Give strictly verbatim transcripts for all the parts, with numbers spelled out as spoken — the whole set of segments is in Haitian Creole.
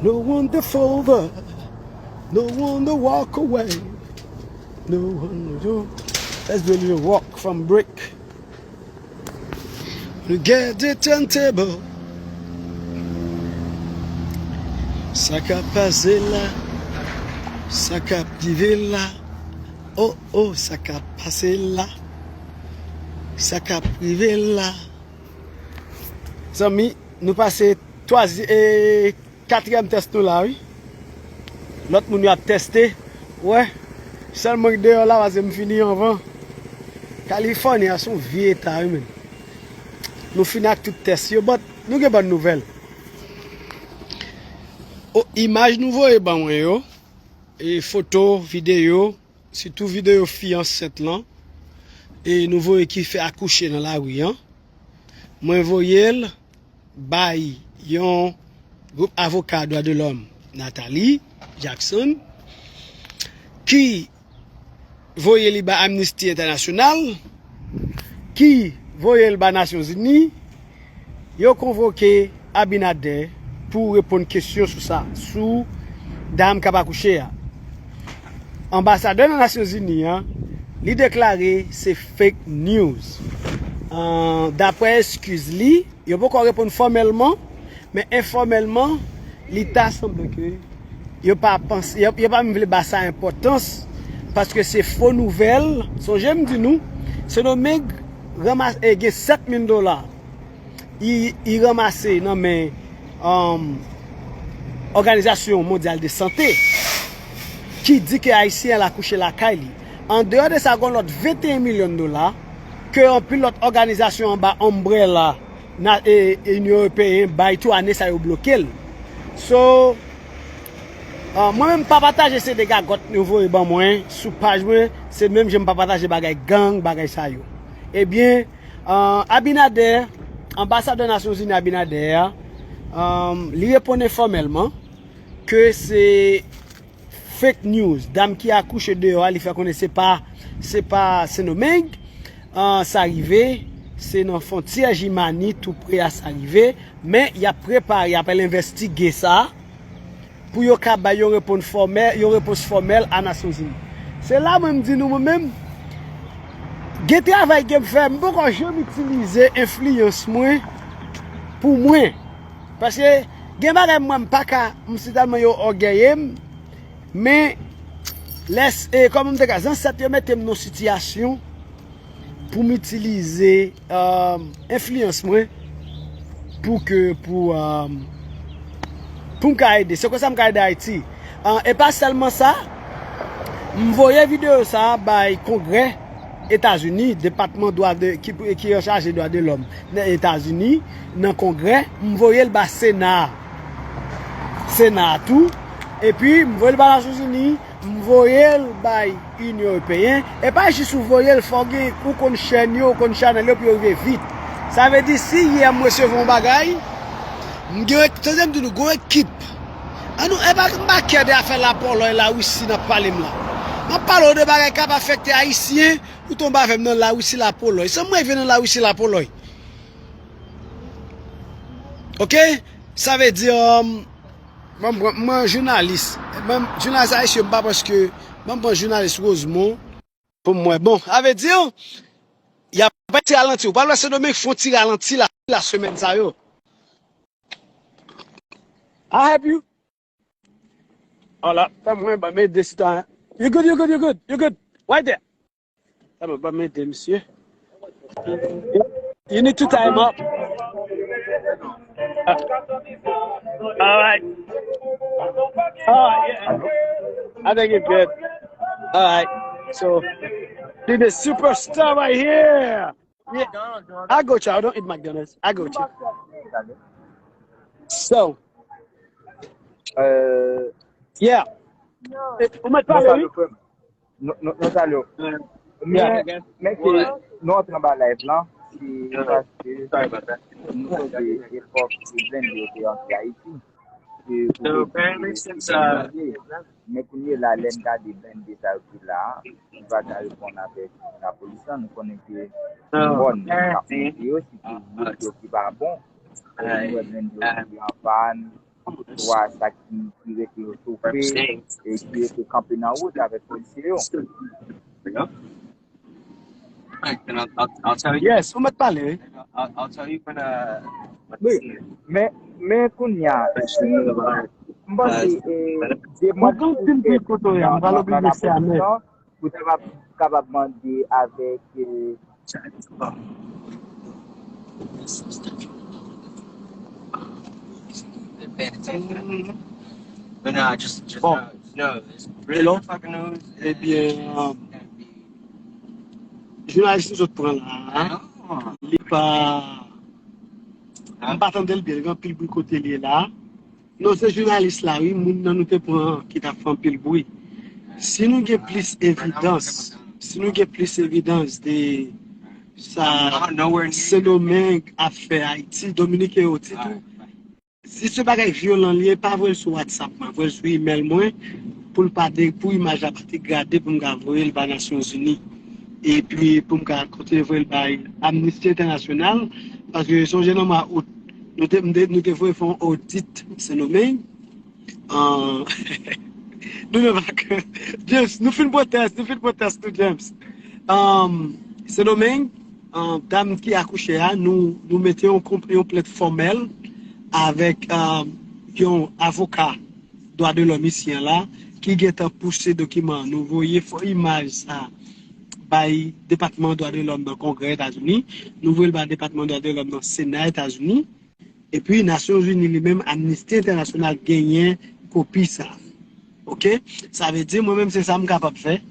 No wonder forever. No wonder walk away. No wonder. Let's do a little walk from break. Regardez turntable. Sa k ap pase la. Sa k ap rive la. Oh, oh, sa k ap pase la. Sa k ap rive la. Zanmi, nou pase twazi-, e, katriyèm tès nou la, wi. Lòt moun yo ap tèste. Wè, sèl mwen k deyò la, paske m fini anvan. Kalifòni a se yon vye eta, wi, menm. Nou fini ak tout tès yo, but nou gen bòn nouvèl. O, imaj nou voye ban mwen yo, e foto, videyo, sitou videyo fi ansent lan, e nou voye ki fè akouche nan lari an. Mwen voye l bay yon gwoup avoka dwa de lòm, Nathalie Jackson, ki voye li ba Amnesty International, ki voye l ba Nasyonzini, yo konvoke Abinader pou reponn kesyon sou sa, sou dam k ap akouche a. Anbasadè nan Nasyonzini an, li deklare se fake news. An, daprè eskiz li, yo poko reponn fòmèlman, men enfòmèlman, li ta sanble ke yo pa panse, yo, yo pa menm vle ba sa enpòtans, paske se fo nouvèl. Sonje m di nou, Sendomeng ranmase, e, gen sèt mil dola i, i ranmase nan men, um, Òganizasyon Mondyal de Sante, ki di ke Ayisyen al akouche lakay li. Andeyò de sa, gen lòt venteyen milyon dola ke anpil lòt òganizasyon anba ombrella na, e, e Inyon Ewopeyen bay tou, ane sa yo bloke l. So, ah, mwen menm pa pataje se de gagòt yo voye ban mwen sou paj mwen, se menm jan m pa pataje bagay gang, bagay sa yo. Ebyen, ah, Abinader, anbasadè Nasyonzini Abinader a, ah, li reponn enfòmèlman ke se fake news. Dam ki akouche deyò a, li fè konnen se pa, se pa Sendomeng, ah, sa rive, se nan fwontyè Jimani, tou pre a sa rive, men y ap prepare, y ap al envestige sa, pou yo ka bay yon reponn fòmè-, yon repons fòmèl a Nasyonzini. Se la mwen m di nou, mwen menm, gen travay ke m fè, m poko janm itilize enfliyans mwen pou mwen. Paske gen bagay mwen m pa ka, m sitèlman yo ògèye m, men lès, e, kòman m te ka, zansèt yo mete m nan sitiyasyon pou m itilize, um, enfliyans mwen pou ke, pou, um, pou m ka ede. Se konsa m ka ede Ayiti. Ah, e pa sèlman sa, m voye videyo sa a bay Kongrè Etazini, depatman dwa de, ki, ki anchaje dwa de lòm nan Etazini, nan Kongrè, m voye l ba Sena a. Sena a tou. Epi, m voye l ba Nasyonzini, m voye l bay Inyon Ewopeyen. E pa jis ou voye l, fò w gen, ou konn chèn yo, ou konn chanèl yo pou yo rive vit. Sa vle di, si yè m resevwa yon bagay, m gen, tande m di nou, gen yon ekip. An nou, e pa, m pa kè de afè lapòlòy, Larisi n ap pale m la. M ap pale w de bagay k ap afekte Ayisyen, ou tonbe avè m nan Larisi, lapòlòy. San m rive nan Larisi, lapòlòy. Oke? Sa vle di, um, mwen, mwen, mwen jounalis. Mwen, jounalis ayisyen, m pa paske, mwen pran jounalis Rosemond pou m wè. Bon, sa vle di, y ap ti ralanti. Ou pral wè Sendomeng fè yon ti ralanti la, la semèn sa yo. I help you? Hola, fè mwen, ba m ede sitwayen. You good, you good, you good, you good. Right there. Fè mwen, ba m ede, misye. You need to tie him up. Uh, all right. Oh, yeah. I think you're good. All right. So, be the superstar right here. Yeah. I go, child. Don't eat McDonald's. I go, child. So, Euh, yeah. Eh, ou mèt pale, wi. Nou, nou, nou salye w. Men, men ke nou antre anba live lan, se paske nou sonje epòk ke blende yo te antre Ayiti. Ke kote blende yo te antre. Men kounye la, lè n gade blende sa yo ki la, nou pa ka reponn avèk lapolis lan. Nou konnen ke mòn k ap monte yo, se tou wout yo ki pa bon. Nou wè blende yo ki an pàn, swa sa ki, ki rete yo chofe e ki rete kanpe nan wout avèk polisye yo. Right, then I'll, I'll, I'll tell you. Yes, ou mèt pale, wi. I'll, I'll tell you when uh. Wi, men men kounye a, si m panse eh, de mwa Mwen gen pil pil kote w ye, m pral oblije fèmen. Pou te kapab mande avèk eh, But nah, just, just Bon. uh, no, it's Hello? Fucking news. Ebyen, jounalis nou sot pran la, li pa. M pa tande l byen, li gen anpil bri kote li ye la. Non, se jounalis la, wi, moun nan nou te pran ki t ap fè anpil bri. Si nou gen plis evidans, si nou gen plis evidans de sa Sendomeng ap fè Ayiti, Dominiken yo di tou, si se bagay vyolan li ye, pa voye l sou WhatsApp mwen, voye l sou email mwen, pou l pa de, pou imaj la pa degrade, pou m ka voye l ba Nasyonzini. Epi pou m ka kontinye voye l bay Amnisti Entènasyonal, paske sonje nan mwa out, nou te, nou te, nou te voye fè yon odit Sendomeng. Ah, nou menm ak James, nou fin pwotès, nou fin pwotès nou, James. Um, Sendomeng, um, dam ki akouche a, nou, nou mete yon, konp- yon plent fòmèl avèk um, yon avoka dwa de lòm isi an la ki gentan pouse dokiman an. Nou voye fo imaj sa bay Depatman Dwa de Lòm nan Kongrè Etazini, nou voye l bay Depatman Dwa de Lòm nan Sena Etazini, epi Nasyonzini li menm, Amnisti Entènasyonal genyen kopi sa. Oke? Sa vle di, mwen menm, se sa m kapab fè.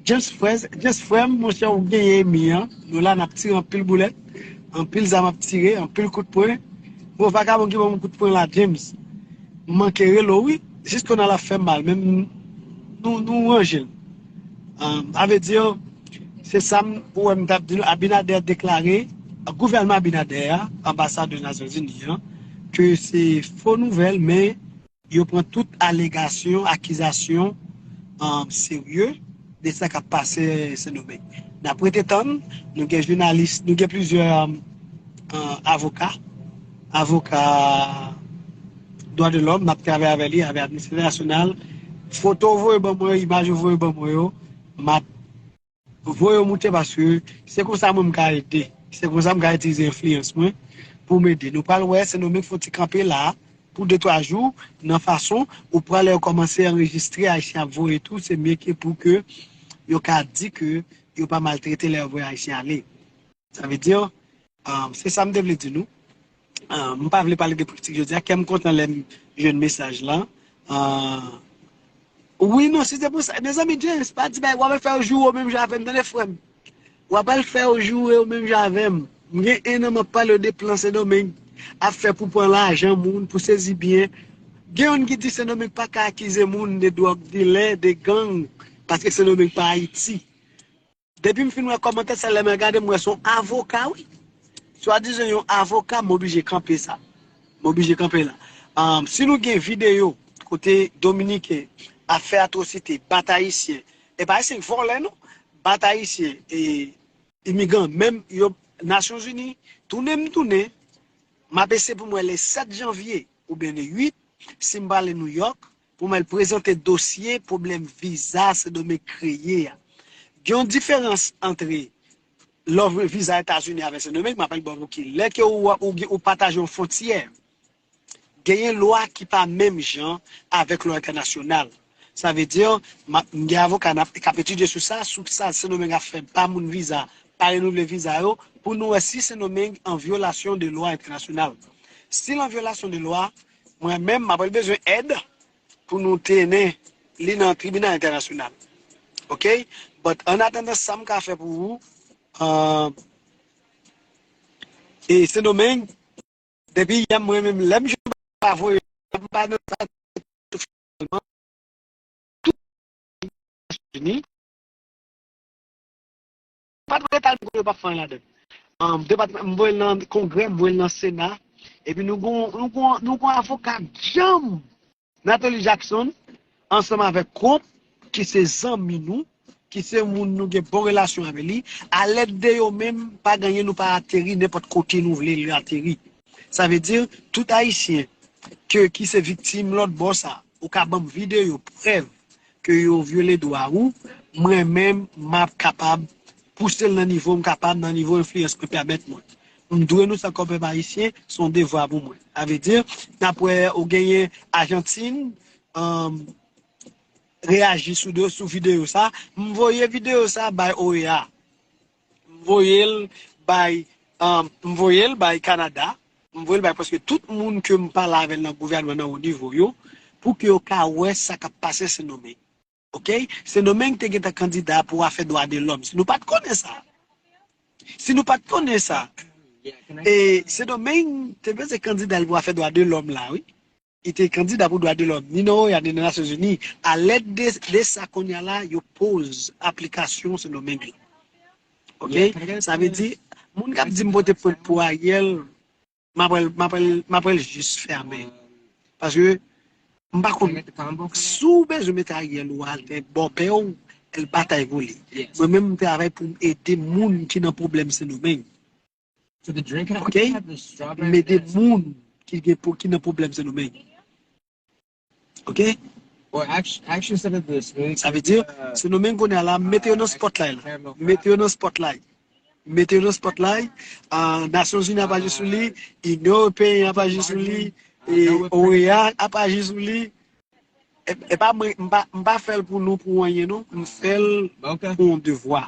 James frè, James frè m, monchè, ou genyen enmi an. Nou la, n ap tire anpil boulèt, anpil zam ap tire, anpil kout pwen. Bon, vakabon ki ban m kout pwen la, James. M manke rele w, wi. Jiskounye a l ap fè m mal, men m- nou, nou ranje l. Ah, sa vle di, se sa m, ou wè m t ap di nou, Abinader deklare, gouvènman Abinader a, anbasadè Nasyonzini an, ke se fo nouvèl, men yo pran tout alegasyon, akizasyon um, serye de sa k ap pase Sendomeng. N ap rete tann, nou gen jounalis, nou gen plizyè um, uh, avoka, avoka dwa de lòm, n ap travay avè li, avè Amnisti Entènasyonal. Foto w voye ban mwen yo, imaj ou voye ban mwen yo, m ap voye yo moute paske se konsa mwen m ka ede. Se konsa m ka itilize enfliyans mwen pou m ede. Nou pral wè Sendomeng fon ti kanpe la pou de twa jou nan fason ou pral wè yo kòmanse anrejistre Ayisyen ap voye tou, se mye ke pou ke yo ka di ke yo pa maltrete lè yo voye Ayisyen ale. Sa vle di, um, se sa m te vle di nou. Um, m pa vle pale de politik jodi a, kè m kontan lè m jwenn mesaj la. Uh, wi, non, si se pou sa, mezanmi, James, pa di bay, w ap fè yo joure yo menm jan avè m, tande frè m. W ap al fè yo joure yo menm jan avè m. M gen en an m ap pale yo de plan Sendomeng ap fè pou pran lajan moun, pou sezi byen. Gen youn ki di Sendomeng pa ka akize moun de dwòg dilè, de gang, paske Sendomeng pa Ayiti. Depi m fin wè kòmantè sa, lè m al gade, m wè se yon avoka, wi. Swadizan yon avoka, m oblije kanpe sa. M oblije kanpe la. Um, si nou gen videyo kote Dominiken ap fè atwosite, bat Ayisyen, e pa Ayisyen k vòlè, non. Bat Ayisyen, e imigran, menm yo, Nasyonzini, tounen m tounen, m ap eseye pou m wè le sèt janvye oubyen le uit, si m prale Nouyòk, pou m al prezante dosye pwoblèm viza Sendomeng kreye a. Gen yon diferans antre lè w vle viza Etazini avèk Sendomeng, m ap al ba w pou ki lè ke ou, ou, ou pataje yon fwontyè, genyen lwa ki pa menm jan avèk lwa entènasyonal. Sa vle di, m ap- m gen avoka n ap- k ap etidye sou sa, sou sa Sendomeng ap fè ba moun viza, pa renouvle viza yo, pou nou wè si Sendomeng an vyolasyon de lwa entènasyonal. Si l an vyolasyon de lwa, mwen menm, m ap bezwen èd pou nou trennen li nan tribinal entènasyonal. Oke? But an atandan, sa m ka fè pou ou, uh, e Sendomeng, depi yè mwen menm, lè m jwenn pa voye, m pa nan sa, Etazini. Patwon Leta m konnen yo p ap fè anyen ladan l. Um, depatman, m voye l nan Kongrè, m voye l nan Sena. Epi nou gon, nou gon, nou gon avoka djanm, Nathalie Jackson, ansanm avèk Trump, ki se zanmi nou, ki se moun nou gen bon relasyon avè li. Alèd de yo menm, pa gen anyen nou pa ateri nenpòt kote nou vle li ateri. Sa vle di, tout Ayisyen ke, ki se viktim lòt bò sa, ou ka ban m videyo, prèv ke yo vyole dwa ou, mwen menm, m ap kapab pouse l nan nivo m kapab, nan nivo enfliyans mwen pèmèt mwen. M dwe nou sa kòm pèp ayisyen, se yon devwa pou mwen. Sa vle di, n ap wè ou genyen Ajantin, um, reyaji sou, de, sou videyo sa. M voye videyo sa bay O E A. M voye l bay, um, m voye l bay Kanada. M voye l bay prèske tout moun ke m pale avè l nan gouvènman nan wo nivo yo, pou ke yo ka wè sa k ap pase Sendomeng. Oke? Sendomeng te gentan kandida pou afè dwa de lòm. Si nou pa t konnen sa, si nou pa t konnen sa, e Sendomeng te bezwen kandida l pou afè dwa de lòm la, wi. Li te kandida pou dwa de lòm, ni nan O E A, ni nan Nasyonzini. A lèd de, de sa kounye a la, yo poze aplikasyon Sendomeng la. Oke? Sa vle di, moun k ap di m pote plent pou Ariel, m ap wè l, m ap wè l, m ap wè l jis fèmen. Paske m pa konn, si w bezwen mete Ariel ou al fè bòpè w, al batay pou li. Mwen menm, m travay pou m ede moun ki nan pwoblèm Sendomeng. Oke? M ede moun ki gen, ki nan pwoblèm Sendomeng. Oke? Sa vle di, Sendomeng kounye a la, mete yo nan spotlight la. Mete yo nan spotlight. Mete yo nan spotlight. Ah, Nasyonzini ap aji sou li, Inyon Ewopeyen ap aji sou li, e O E A ap aji sou li. E, e pa mwen, m pa, m pa fè l pou nou, pou anyen, non. M fè l pou yon devwa.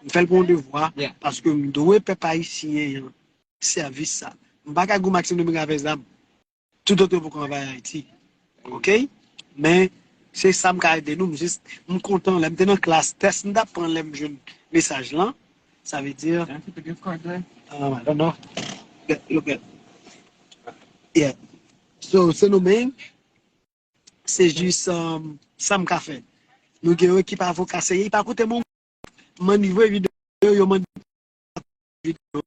M fè l pou yon devwa, paske m dwe pèp ayisyen an sèvis sa. M pa ka goumen ak Sendomeng avèk zam. Toutotan yo poko anvayi Ayiti. Oke? Men, se sa m ka ede nou. M jis, m kontan lè m te nan klas, tès m t ap pran lè m jwenn mesaj lan. Sa vle di, um, I don't know. Look at, yeah. So, Sendomeng, se jis, um, sa m ka fè. Nou gen yon ekip avoka serye, li pa koute m yon, m annik voye videyo, yo mande videyo.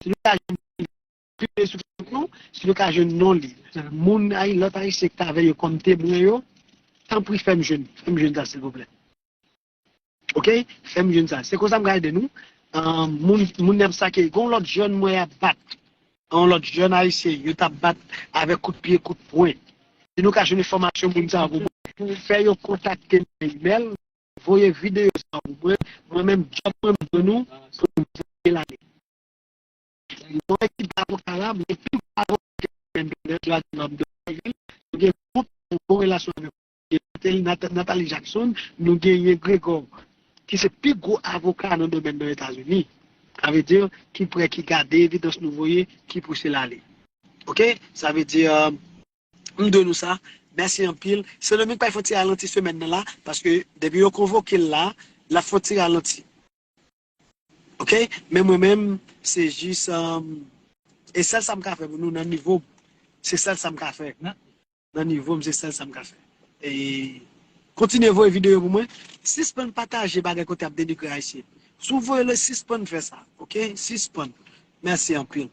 Si nou ka jwenn, si nou ka jwenn non li, moun, lòt ayisyen ki t avè yo kòm temwen yo, tanpri fè m jwenn, fè m jwenn sa silvouplè. Oke? Fè m jwenn sa. Se konsa m ka ede nou. Ah, moun, moun nan ap sake. Gon lòt jèn mwen ap bat. Yon lòt jèn ayisyen, yo t ap bat avèk kout pye, kout pwen. Si nou ka jwenn enfòmasyon moun sa yo pou mwen, fè yo kontakte m nan imèl, voye videyo sa yo pou mwen. Mwen menm, djòb mwen, m dwe nou pou m voye l ale. Yon ekip avoka la, men pi gwo avoka ki nan dwa de lòm, nou gen bon, bon relasyon avèk Nathalie Jackson, nou genyen Gregor, ki se pi gwo avoka nan domèn nan Etazini. Sa vle di, ki prè, ki gade evidans nou voye, ki pouse l ale. Oke? Sa vle di, euh, m dwe nou sa. Mèsi anpil. Sendomeng pral fè yon ti ralanti semèn nan la, paske depi yo konvoke l la, l ap fè yon ti ralanti. Oke? Men mwen menm, se jis, um, e sèl sa m ka fè pou nou nan nivo m. Se sèl sa m ka fè. Nan nivo m, se sèl sa m ka fè. E kontinye voye videyo pou mwen. Sispann pataje bagay kote ap denigre Ayisyen. Si w voye l, sispann fè sa. Oke? Sispann. Mèsi anpil.